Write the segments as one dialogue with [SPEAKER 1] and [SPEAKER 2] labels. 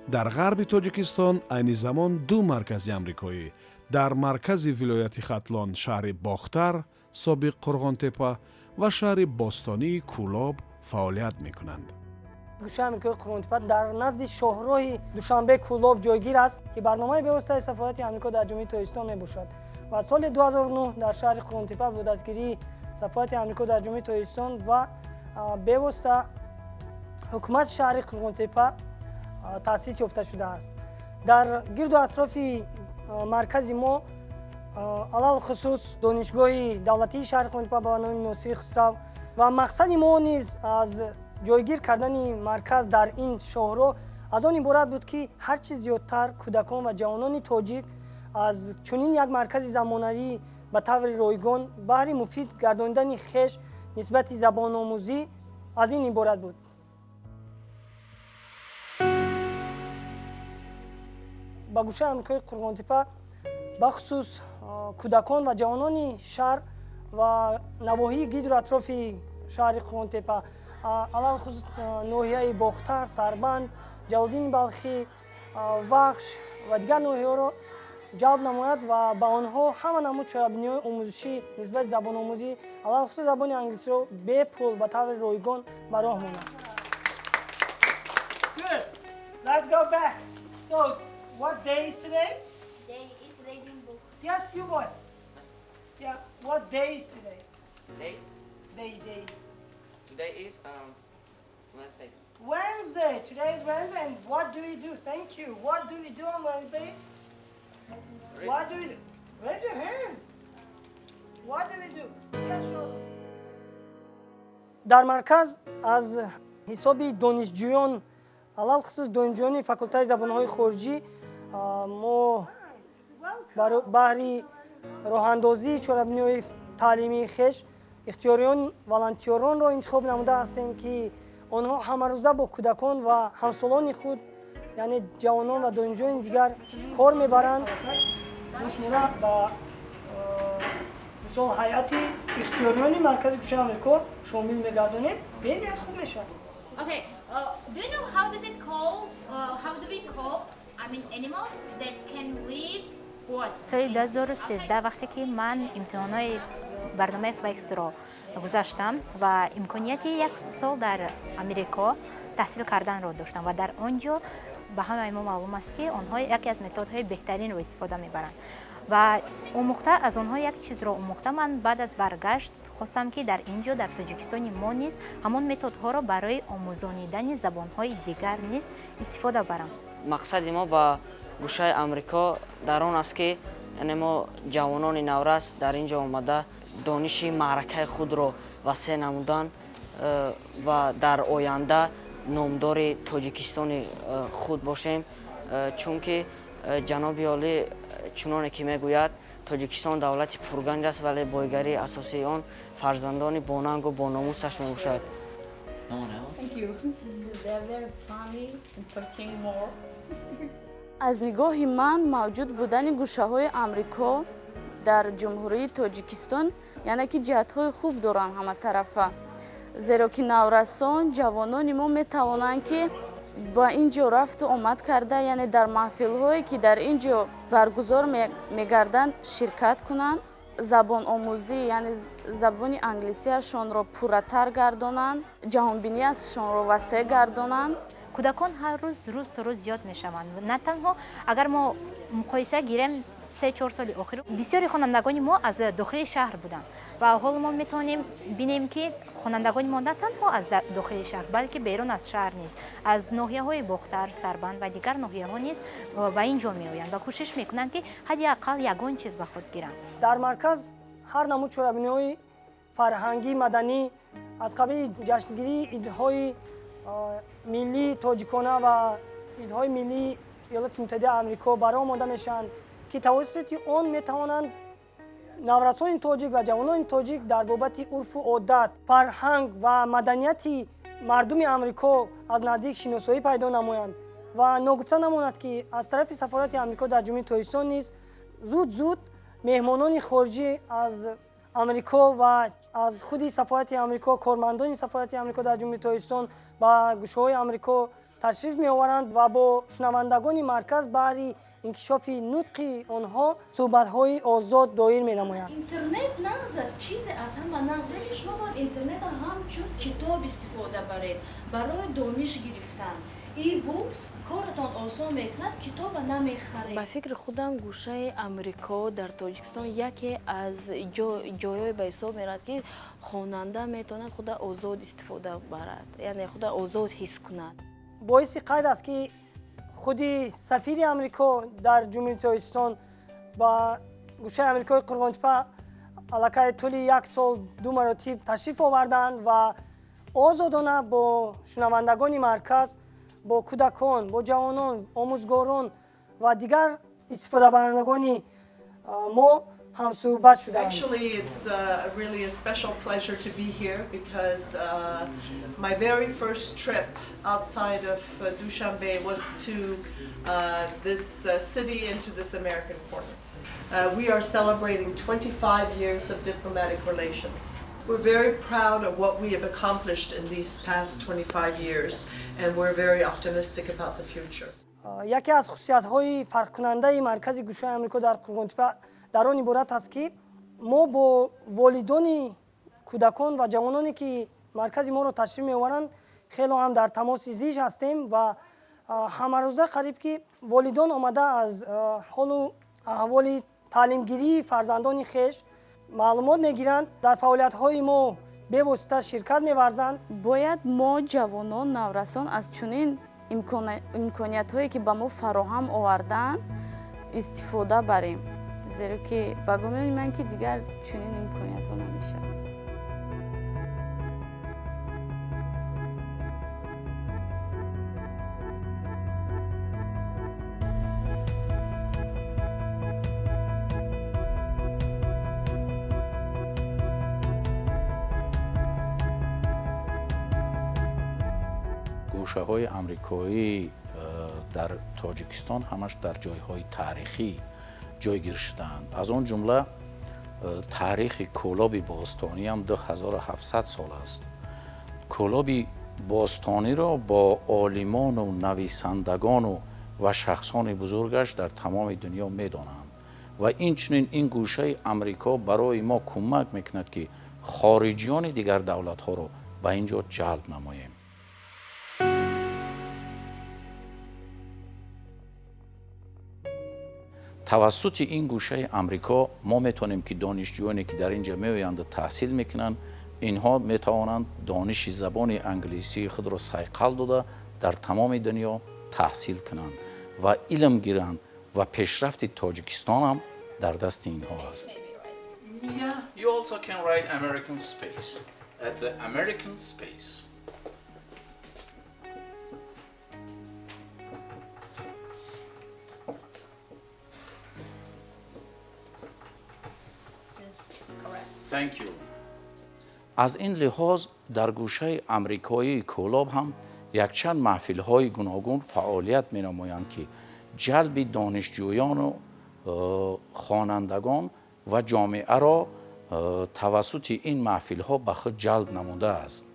[SPEAKER 1] Дар ғарби Тоҷикистон айни замон ду маркази амрикоӣ дар маркази вилояти Хатлон, шаҳри Бохтар, собиқ Қурғонтепа, ва шаҳри бостонии Кӯлоб фаъолият мекунанд.
[SPEAKER 2] Гӯшаи амрикои Қурғонтепа дар назди шоҳроҳи Душанбе Кӯлоб ҷойгир аст, ки барномаи бевоситаи сафорати Амрико дар Ҷумҳурии Тоҷикистон мебошад ва соли 2009 дар шаҳри Қурғонтепа бо дастгирии сафорати Амрико дар Ҷумҳурии Тоҷикистон ва бевосита ҳукумати шаҳри Қурғонтепа таъсис ёфта шудааст. Дар гирду атрофи маркази мо, алалхусус донишгоҳи давлатии шаҳри Қурғонтепа ба номи Носири Хусрав, ва мақсади мо низ аз ҷойгир кардани марказ дар ин шоҳроҳ аз он иборат буд, ки ҳар чӣ зиёдтар кӯдакон ва ҷавонони тоҷик аз чунин як маркази замонавӣ ба таври ройгон баҳри муфид гардонидани хеш нисбати забономӯзӣ аз ин иборат буд. Ба гӯшаи амрикои Қурғонтепа бахусус кӯдакон ва ҷавонони шаҳр ва навоҳии гирду атрофи шаҳри Қурғонтепа, алалхусус ноҳияи Бохтар, Сарбанд, Ҷалолиддини Балхӣ, Вахш ва дигар ноҳияҳоро ҷалб намояд ва ба онҳо ҳама намуд чорабиниҳои омӯзишӣ нисбати забономӯзӣ, алалхусус забони англисиро бепул ба таври ройгон ба роҳ монад. Good. Let's go back. So, what day is today?
[SPEAKER 3] Day is reading book.
[SPEAKER 2] Yes, you boy. Yeah, what day is today?
[SPEAKER 4] Days?
[SPEAKER 2] Day, day.
[SPEAKER 4] Today is Wednesday.
[SPEAKER 2] Wednesday. Today is Wednesday. And what do we do? Thank you. What do we do on Wednesdays?
[SPEAKER 4] Read.
[SPEAKER 2] What do we do? Raise your hand. What do we do? Yes, sure. Дар марказ аз ҳисоби донишҷӯён, алалхусус донишҷӯёни факултаи забонҳои хориҷӣ, мо баҳри роҳандозии чорабиниҳои таълимии хеш ихтиёриён, волонтёронро интихоб намуда ҳастем, ки онҳо ҳамарӯза бо кӯдакон ва ҳамсолони худ, яъне ҷавонон ва донишҷӯёни дигар, кор мебаранд. Мо шуморо ба мисол ҳайати ихтиёриёни маркази гӯшаи Амрико шомил мегардонем, бениҳоят хуб мешавад.
[SPEAKER 3] Okay, do you know how does it call? How do we call, I mean, animals that can live was?
[SPEAKER 5] Соли 2013, вақте ки ман имтиҳонҳои барномаи Флексро гузаштам ва имконияти як сол дар Амрико таҳсил карданро доштам ва дар он ҷо ба ҳамаи мо маълум аст, ки онҳо яке аз методҳои беҳтаринро истифода мебаранд ва омӯхта аз онҳо як чизро омӯхта, ман баъд аз баргашт хостам, ки дар ин ҷо, дар Тоҷикистони мо низ ҳамон методҳоро барои омӯзонидани забонҳои дигар низ истифода барам.
[SPEAKER 4] Мақсади мо ба гӯшаи Амрико дар он аст, ки яъне мо ҷавонони наврас дар ин ҷо омада дониши маъракаи худро васеъ намудан ва дар оянда номдори Тоҷикистони худ бошем, чунки ҷаноби олӣ чуноне ки мегӯяд, Тоҷикистон давлати пурганҷ аст, вале бойгарии асосии он фарзандони бонангу бономусаш мебошад.
[SPEAKER 6] No one else?
[SPEAKER 7] Thank you. They're very funny and talking more.
[SPEAKER 8] Аз нигоҳи ман, мавҷуд будани гӯшаҳои Амрико дар Ҷумҳурии Тоҷикистон, яъне ки ҷиҳатҳои хуб доранд ҳаматарафа, зеро ки наврасон, ҷавонони мо метавонанд, ки ба ин ҷо рафту омад карда, яъне дар маҳфилҳое, ки дар ин ҷо баргузор мегарданд, ширкат кунанд, забономӯзӣ, яъне забони англисияшонро пурратар гардонанд, ҷаҳонбинияшонро васеъ гардонанд.
[SPEAKER 5] Кӯдакон ҳар рӯз, рӯз то рӯз зиёд мешаванд. На танҳо агар мо муқоиса гирем 3-4 соли охир, бисёри хонандагони мо аз дохили шаҳр буданд ва ҳоло мо метавонем бинем, ки хонандагони мо на танҳо аз дохили шаҳр, балки берун аз шаҳр низ, аз ноҳияҳои Бохтар, Сарбанд ва дигар ноҳияҳо низ ба ин ҷо меоянд ва кӯшиш мекунанд, ки ҳадди ақал ягон чиз ба худ гиранд.
[SPEAKER 2] Дар марказ ҳар намуд чорабиниҳои фарҳангӣ, маданӣ аз қабили ҷашнгирии идҳои миллии тоҷикона ва идҳои миллии Иёлоти Муттаҳидаи Амрико ба роҳ монда мешаванд, ки тавассути он метавонанд наврасони тоҷик ва ҷавонони тоҷик дар бобати урфу одат, фарҳанг ва маданияти мардуми Амрико аз наздик шиносоӣ пайдо намоянд. Ва ногуфта намонад, ки аз тарафи сафорати Амрико дар Ҷумҳурии Тоҷикистон низ зуд зуд меҳмонони хориҷӣ аз Амрико ва аз худи сафорати Амрико, кормандони сафорати Амрико дар Ҷумҳурии Тоҷикистон ба гӯшаҳои Амрико Ташриф меоваранд ва бо шунавандагони марказ баҳри инкишофи нутқи онҳо суҳбатҳои озод доир менамоянд.
[SPEAKER 6] Интернет нағз аст, чизе аз ҳама нағз, лекин шумо бояд интернетро ҳамчун китоб истифода баред барои дониш гирифтан. E-books коратон осон мекунад, китоба намехаред.
[SPEAKER 9] Ба фикри худам, гӯшаи Амрико дар Тоҷикистон яке аз ҷойҳое ба ҳисоб меравад, ки хонанда метавонад худа озод истифода барад, яъне худа озод ҳис кунад.
[SPEAKER 2] Боиси қайд аст, ки худи сафири Амрико дар Ҷумҳурии Тоҷикистон ба гӯшаи Амрикои Қурғонтеппа аллакай тӯли як сол ду маротиб ташриф оварданд ва озодона бо шунавандагони марказ, бо кӯдакон, бо ҷавонон, омӯзгорон ва дигар истифодабарандагони мо ҳамсӯҳбат шуданд.
[SPEAKER 10] Actually, it's really a special pleasure to be here because my very first trip outside of Dushanbe was to this city and to this American Corner. We are celebrating 25 years of diplomatic relations. We're very proud of what we have accomplished in these past 25 years, and we're very optimistic about the future.
[SPEAKER 2] Яке аз хусусиятҳои фарқкунандаи маркази гӯшаи Амрико дар Қурғонтеппа дар он иборат аст, ки мо бо волидони кӯдакон ва ҷавононе, ки маркази моро ташриф меоваранд, хело ҳам дар тамоси зич ҳастем ва ҳамарӯза қариб ки волидон омада аз ҳолу аҳволи таълимгирии фарзандони хеш маълумот мегиранд, дар фаъолиятҳои мо бевосита ширкат меварзанд.
[SPEAKER 8] Бояд мо, ҷавонон, наврасон, аз чунин имкониятҳое, ки ба мо фароҳам овардаанд, истифода барем, зеро ки ба гумони ман, ки дигар чунин имкониятҳо намешавад.
[SPEAKER 11] Гӯшаҳои амрикоӣ дар Тоҷикистон ҳамаш дар ҷойҳои таърихӣ ҷойгир шудаанд. Аз он ҷумла таърихи Кӯлоби бостониам 2700 сол аст. Кӯлоби бостониро бо олимону нависандагону ва шахсони бузургаш дар тамоми дунё медонанд ва инчунин ин гӯшаи Амрико барои мо кӯмак мекунад, ки хориҷиёни дигар давлатҳоро ба ин ҷо ҷалб намоем. Тавассути ин гӯшаи Амрико мо метавонем, ки донишҷӯёне, ки дар ин ҷо меоянду таҳсил мекунанд, инҳо метавонанд дониши забони англисии худро сайқал дода, дар тамоми дунё таҳсил кунанд ва илм гиранд ва пешрафти Тоҷикистонам дар дасти инҳо аст.
[SPEAKER 12] Yeah, you also can write American space at the American space. Thank you.
[SPEAKER 11] Аз ин лиҳоз дар гӯшаи амрикоии Кӯлоб ҳам якчанд маҳфилҳои гуногун фаъолият менамоянд, ки ҷалби донишҷӯёну хонандагон ва ҷомеаро тавассути ин маҳфилҳо ба худ ҷалб намудааст.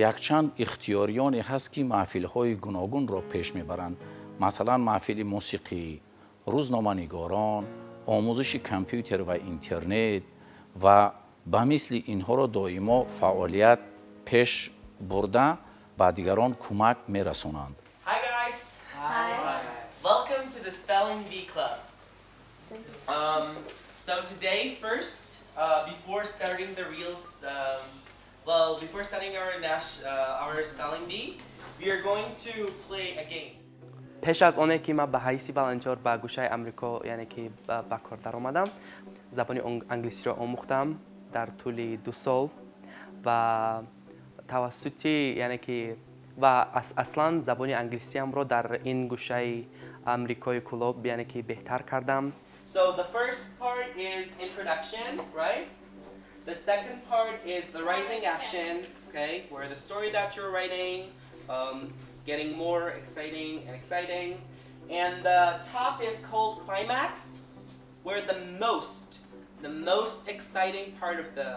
[SPEAKER 11] Якчанд ихтиёриёне ҳаст, ки маҳфилҳои гуногунро пеш мебаранд, масалан, маҳфили мусиқӣ, рӯзноманигорон, омӯзиши компютер ва интернет ва ба мисли инҳоро доимо фаъолият пеш бурда, ба дигарон кӯмак мерасонанд.
[SPEAKER 13] Hi guys. Hi. Welcome to the Spelling Bee Club. So today, first, before starting the reels, well, before starting our spelling bee, we are going to play a game.
[SPEAKER 14] Пеш аз оне ки ман ба ҳайси волонтёр ба гӯшаи Амрико, яъне ки ба кор даромадам, забони англисиро омӯхтам дар тӯли 2 сол ва тавассути, яъне ки, ва аслан забони англисиамро дар ин гӯшаи Амрикои Кӯлоб, яъне ки, беҳтар кардам.
[SPEAKER 13] So the first part is introduction, right? The second part is the rising action, okay, where the story that you're writing getting more exciting and exciting. And the top is called climax, where the most exciting part of the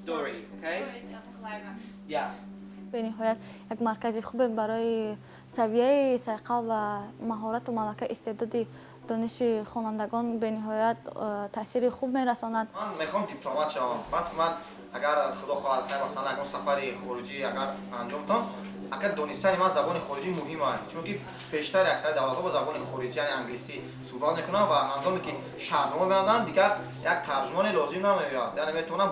[SPEAKER 13] story, okay? Yeah.
[SPEAKER 15] Бениҳоят як маркази хубе барои савияи сайқал ва маҳорату малака, истеъдоди дониши хонандагон бениҳоят таъсири хуб мерасонад.
[SPEAKER 16] Ман мехоҳам дипломат шавам. Баъд ман агар худо хоҳад хайр, масалан, ягон сафари хориҷӣ агар анҷом дам, агар донистани ман забони хориҷӣ муҳим аст, чунки пештар аксари давлатҳо бо забони хориҷӣ, яъне англисӣ суҳбат мекунанд ва ҳангоме ки шартнома мебанданд, дигар як тарҷумоне лозим намеояд, яъне метавонам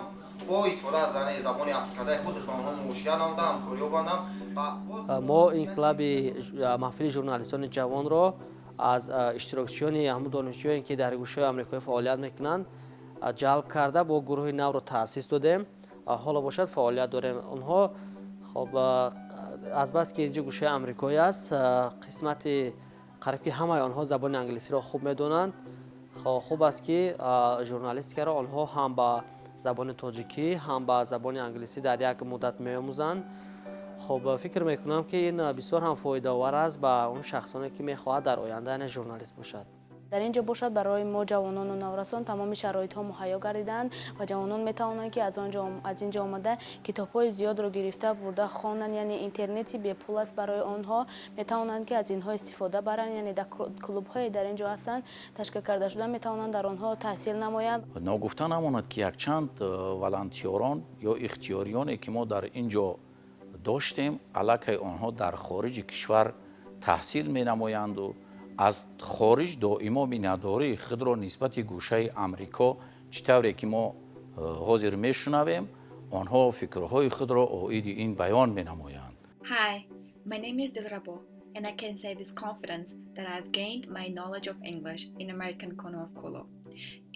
[SPEAKER 16] бо истифода аз забони афзункардаи худ ба онҳо муошират намудам, ҳамкориҳо бандам.
[SPEAKER 17] Мо ин клуби маҳфили журналистони ҷавонро аз иштирокчиёни ҳамун донишҷӯе, ки дар гӯшаҳои амрикоӣ фаъолият мекунанд, ҷалб карда, бо гурӯҳи навро таъсис додем. Ҳоло бошад, фаъолият дорем. Онҳо хоб, азбаски инҷо гӯшаи амрикоӣ аст, қисмати қариб ки ҳамаи онҳо забони англисиро хуб медонанд. Хуб аст, ки журналистикаро онҳо ҳам ба забони тоҷикӣ, ҳам ба забони англисӣ дар як муддат меомӯзанд. Хуб, фикр мекунам, ки ин бисёр ҳам фоидаовар аст ба он шахсоне, ки мехоҳад дар оянда яъне журналист бошад.
[SPEAKER 9] Дар ин ҷо бошад, барои мо ҷавонону наврасон тамоми шароитҳо муҳайё гардидаанд ва ҷавонон метавонанд, ки аз ин ҷо омада, китобҳои зиёдро гирифта бурда хонанд. Яъне интернети бепул аст барои онҳо, метавонанд, ки аз инҳо истифода баранд. Яъне дар клубҳое дар ин ҷо ҳастанд ташкил карда шуда, метавонанд дар онҳо таҳсил намоянд.
[SPEAKER 11] Ногуфта намонад, ки якчанд волонтёрон ё ихтиёриёне, ки мо дар ин ҷо доштем, аллакай онҳо дар хориҷи кишвар таҳсил менамоянду аз хориҷ доимо миннатдории худро нисбати гӯшаи Амрико, чӣ тавре ки мо ҳозир мешунавем, онҳо фикрҳои худро оиди ин баён менамоянд.
[SPEAKER 18] Hi, my name is Dilrabo, and I can say with confidence that I've gained my knowledge of English in American Corner of Kulob.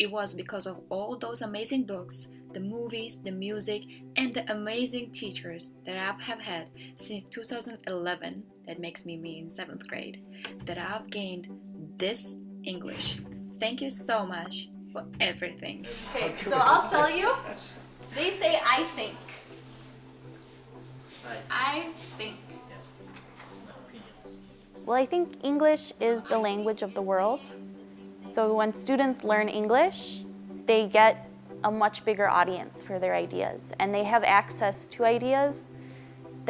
[SPEAKER 18] It was because of all those amazing books, the movies, the music, and the amazing teachers that I have had since 2011, that makes me in 7th grade, that I've gained this English. Thank you so much for everything.
[SPEAKER 19] Okay, so I'll tell you. They say "I think."
[SPEAKER 13] Nice.
[SPEAKER 19] I think.
[SPEAKER 13] Yes. It's my opinions.
[SPEAKER 20] Well, I think English is the language of the world. So when students learn English, they get a much bigger audience for their ideas, and they have access to ideas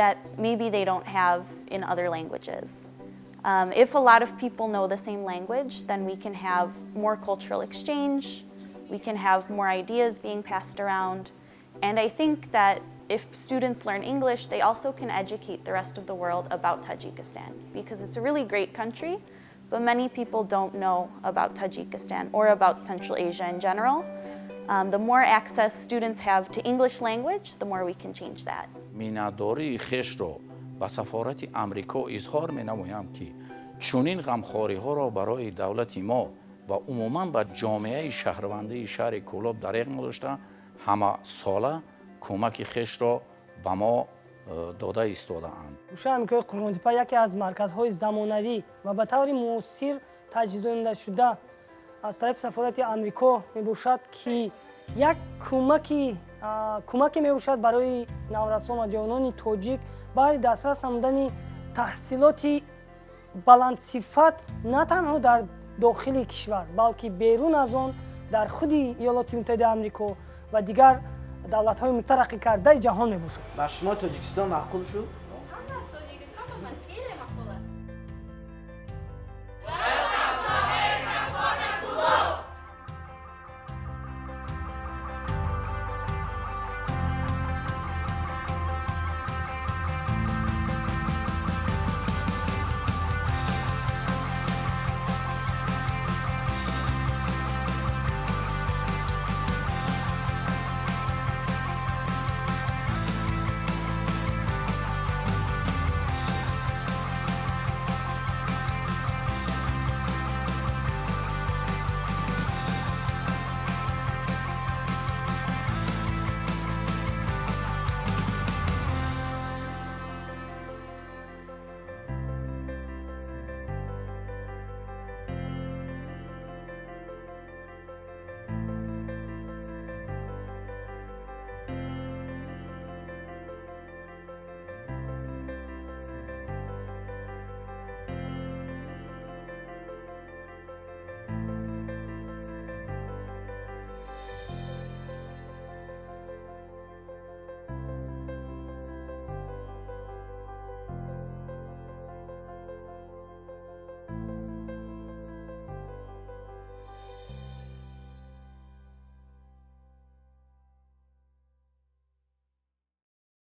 [SPEAKER 20] that maybe they don't have in other languages. If a lot of people know the same language, then we can have more cultural exchange, we can have more ideas being passed around, and I think that if students learn English, they also can educate the rest of the world about Tajikistan, because it's a really great country, but many people don't know about Tajikistan or about Central Asia in general. The more access students have to English language, the more we can change that.
[SPEAKER 11] Миннатдории хешро ба сафорати Амрико изҳор менамоям, ки чунин ғамхориҳоро барои давлати мо ва умуман ба ҷомеаи шаҳрвандии шаҳри Кӯлоб дареғ надошта, ҳамасола кӯмаки хешро ба мо дода истодаанд.
[SPEAKER 2] Гӯшаи амрикои Қурғонтеппа яке аз марказҳои замонавӣ ва ба таври муосир таҷҳизондашуда аз тарафи сафорати Амрико мебошад, ки як кӯмаке мебошад барои наврасон ва ҷавонони тоҷик баъди дастрас намудани таҳсилоти баландсифат на танҳо дар дохили кишвар, балки берун аз он, дар худи Иёлоти Муттаҳидаи Амрико ва дигар давлатҳои мутараққӣ кардаи ҷаҳон мебошад.
[SPEAKER 21] Ба шумо Тоҷикистон маъқул шуд?